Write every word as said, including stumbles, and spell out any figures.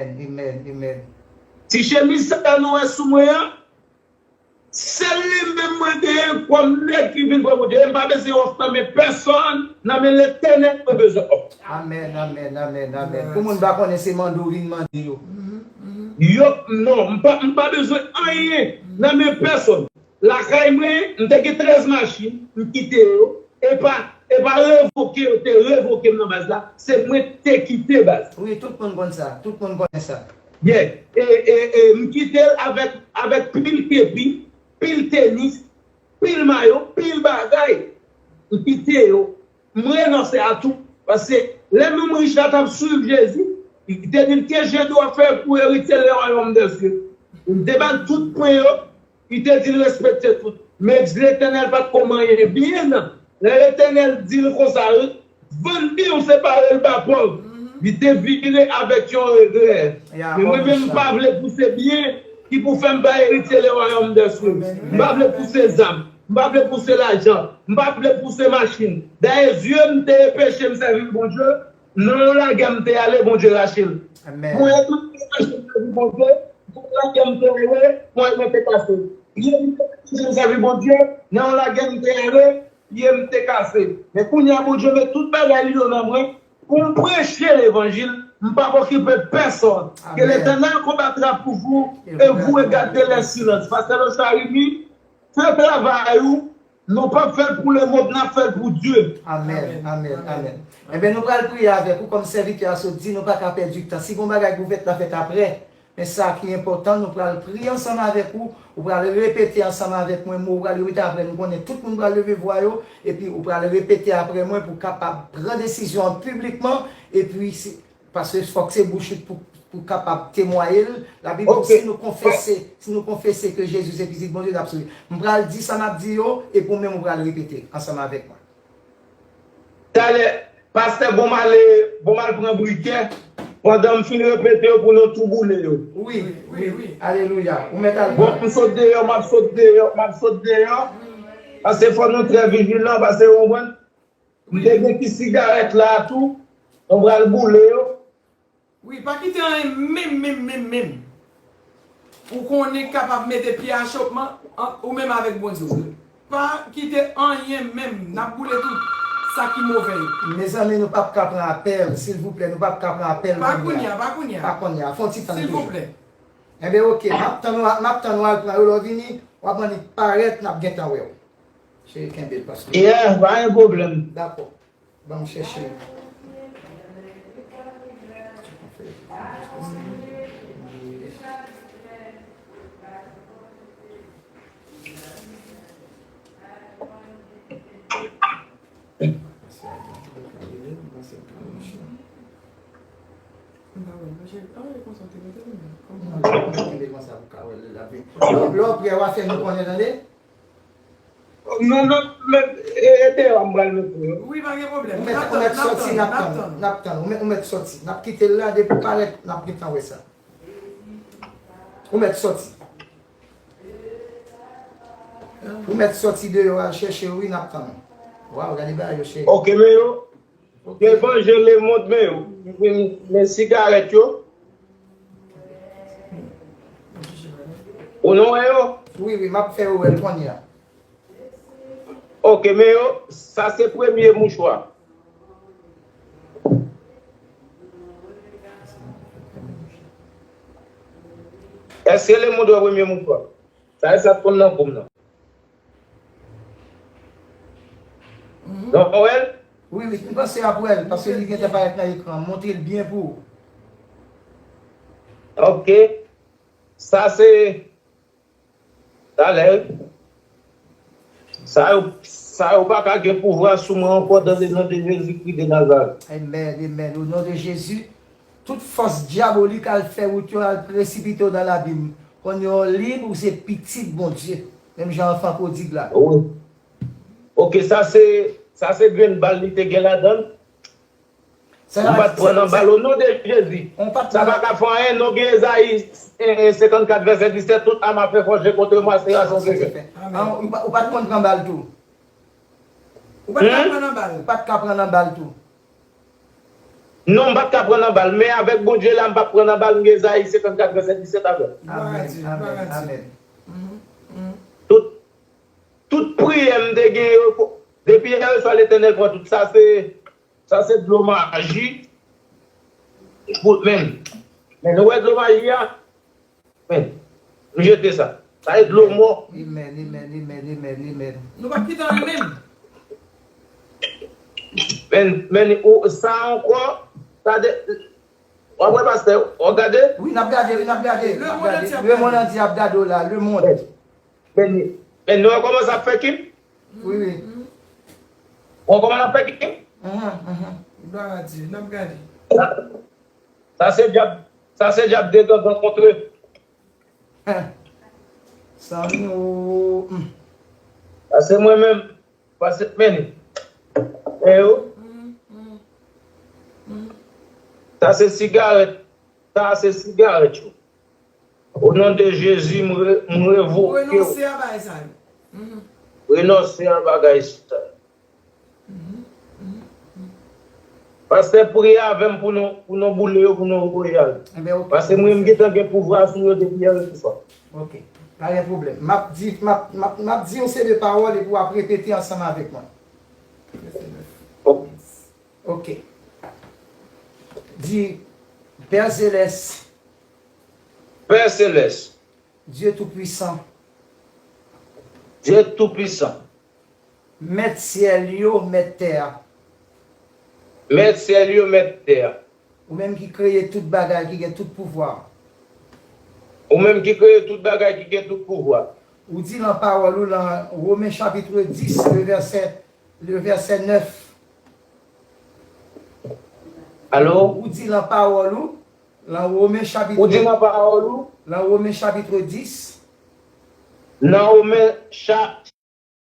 Amen, amen. Ti chemiz sa nou wè sou mwen an, sèl li menm mwen genyen kòm nèg ki vin pran Bondye. E m pa bezwen òf nan men pèsòn, nan men Letènèl mwen bezwen òf. Amen, amen, amen, amen. Pou moun pa konnen se mande w vin mande yo. Yo, non, m pa, m pa bezwen anyen nan men pèsòn. Lakay mwen, m te gen trèz machin, m kite yo. E pa, e pa revoke yo te revoke m nan baz la, se mwen te kite baz. Wi, tout moun konn sa, tout moun konnen sa. Yeah. E, e, e m kite l avèk, avèk pil kepi, pil tenis, pil mayo, pil bagay. M kite yo. M renonse a tout. Paske lè nonm rich la t ap swiv Jezi, li te di l, ke je dois faire pour hériter le royaume des cieux? Li te ba l tout pwen yo, li te di l respekte tout. Men Letènèl pa t ko manyen byen. Lè Letènèl di l konsa, vann byen w separe l ba pòv. Li te vire avèk yon regrè. Men mwen menm, m pa vle pou se byen ki pou fè m pa eritye le royaume des cieux. M pa vle pou se zam. M pa vle pou se lajan. M pa vle pou se machin. Dayè, zye m te peche, m sèvi Bondye. Nan yon lagè m te ale, Bondye rache l. Ponyèt mwen te rache, m sèvi Bondye. Nan yon lagè m te ale, ponyèt mwen te kase. Pye m te kase, m sèvi Bondye. Nan yon lagè m te ale, pye m te kase. Men kounye a, Bondye met tout bagay li yo nan mwen pou m preche levanjil. M p ap okipe pèsòn. Ke Letènèl konbatra pou vou e vou e gade lè silans. Pastè Lochard Remy, fè travay ou. Nou p ap fè l pou lemonn, n ap fè l pou Dye. Amèn, amèn, amèn. Ebyen, nou pral priye avèk ou, kòm sèvitè a sot di, nou pa ka pèdi tan. Si gon bagay pou fèt, l a fèt apre. Men sa ki enpòtan, nou pral priye ansanm avèk ou, ou pral repete ansanm avèk mwen mo, ou pral repete apre, nou konnen tout moun pral leve vwa yo, epi ou pral repete apre mwen pou kapab pran desizyon an piblikman, epi si, paske fòk se bouch ou pou, pou kapab temwaye l. Labib di, si nou konfese, si nou konfese ke Jezi se Pitit Bondye, n ap sove. M pral di sa m ap di yo, epi ou menm ou pral repete ansanm avèk mwen. Talè, pastè, bon m ale, bon m al pran brikè, pandan m fin repete yo pou nou tou boule yo. Wi, wi, wi. Alelouya. Ou mèt al pran. Bon, m sot deyò, m ap sot deyò, m ap sot deyò. Paske fò nou trè vijilan, paske ou konprann. M te gen ti sigarèt la tou, nou pral boule yo. Wi, pa kite anyen menm, menm, menm, menm. Ou konnen kapab mete pye achopman, an, ou menm avèk Bondye w. Pa kite anyen menm, n ap boule tout sa ki move yo. Mezanmi, nou p ap ka pran apèl, silvouplè, nou p ap ka pran apèl kounye a. Pa kounye a, pa kounye a. Pa kounye a, fè yon ti tann toujou. Silvouplè. Enben, oke, m ap tann ou, m ap tann ou al pran yo, lè w vini, w ap annik parèt, n ap gentan wè w. Cheri, kenbe l, pastè. Yeah, pa gen pwoblèm. Dakò. Ban m chèche. Lè w prè, w a fè nou konnen, tande. Non, non, men, e, e deyò m pral met pou yo. Wi, pa gen pwoblèm. Ou mèt, ou mèt sòti, n ap tann, n ap tann. Ou mèt, ou mèt sòti. N ap kite l la, depi w parèt, n ap gentan wè sa. Ou mèt sòti. Ou mèt sòti deyò al chèche yo, wi, n ap tann ou. Waw, gade bagay yo, cheri. Oke, men yo. Devan je lemonn, men yo. Men sigarèt yo. Ou non wè yo? Wi, wi, m ap fè yo wè l kounye a. Oke, men yo, sa se premye mouchwa. Èske lemonn wè premye mouchwa? Sa e sa t konn nan kou m nan. Non, wè l? Wi, wi, m panse ap wè l, paske li gentan parèt nan ekran. Montre l byen pou ou. Oke. Sa se talè. Sa yo, sa yo pa ka gen pouvwa sou mwen ankò, dans le nom de Jésus-Christ de Nazareth. Amen, amen. Au nom de Jésus, tout fòs dyabolik al fè wout yo, al presipite yo nan labim. Kounye a w lib, ou se pitit Bondye. Menm jan anfan pwodig la. Wi. Oke, sa se, sa se grenn bal li te gen ladan l. Ou pa t pran nan bal, o non de Jezi. Sa pa ka fè anyen, non, gen Ezayi, e, e, senkannkat vèsè disèt, toute arme à feu forgée contre moi sera sans effet. Amen. Ou pa, ou pa t konn pran bal tou. Ou pa t ka pran nan bal. Ou pa t ka pran nan bal tou. Non, m pa t ka pran nan bal, men avèk Bondye la, m p ap pran nan bal, m gen Ezayi senkannkat, vèsè disèt avè m. Glwa a Dye, glwa a Dye. Tout, tout priyè m te gen yo, depi yè swa Letènèl pran tout sa, se, sa se dlo maji. Men, men nou wè dlo maji a? Men, m jete sa. Sa e dlo mò. Amen, amen, amen, amen, amen. Nou p ap kite anyen menm. Men, men, ou, sa ankò, sa de, w ap wè pastè, w ap gade? Wi, n ap gade, wi, n ap gade. Lemonn antye ap gade. Lemonn antye ap gade w la, lemonn. Men, men, men nou wè kòman sa ap fè Kim? Wi, wi. Ou wè kòman l ap fè Kim? Mhm, mhm. Glwa a Dye, n ap gade. Sa se dyab, sa se dyab de gangan kontre. Sa nou. Sa se mwen menm. Pase men. E yo. Sa se sigarèt. Sa se sigarèt yo. O non de Jezi, m re- m revoke w. Renonse a bagay sa yo. Renonse a bagay sa yo. Pastè, priye avè m pou nou, pou nou boule yo, pou nou voye al. Paske mwen, m gentan gen pouvwa sou yo depi yè swa. Ok. Pa gen pwoblèm. M ap di, m ap, m ap, m ap di yon seri de pawòl epi w ap repete ansanm avèk mwen. Ok. Ok. Di, Pè Selès. Pè Selès. Dye Toupwisan. Dye Toupwisan. Mèt syèl yo, mèt tè a. Mèt syèl yo, mèt tè a. Ou menm ki kreye tout bagay, ki gen tout pouvwa. Ou menm ki kreye tout bagay, ki gen tout pouvwa. Ou di lan pawòl ou, lan Women chapit dis, le vèsè, le vèsè nèf. Alo? Ou di lan pawòl ou, lan Women chapit. Ou di lan pawòl ou? Lan Women chapit dis. Nan Women cha-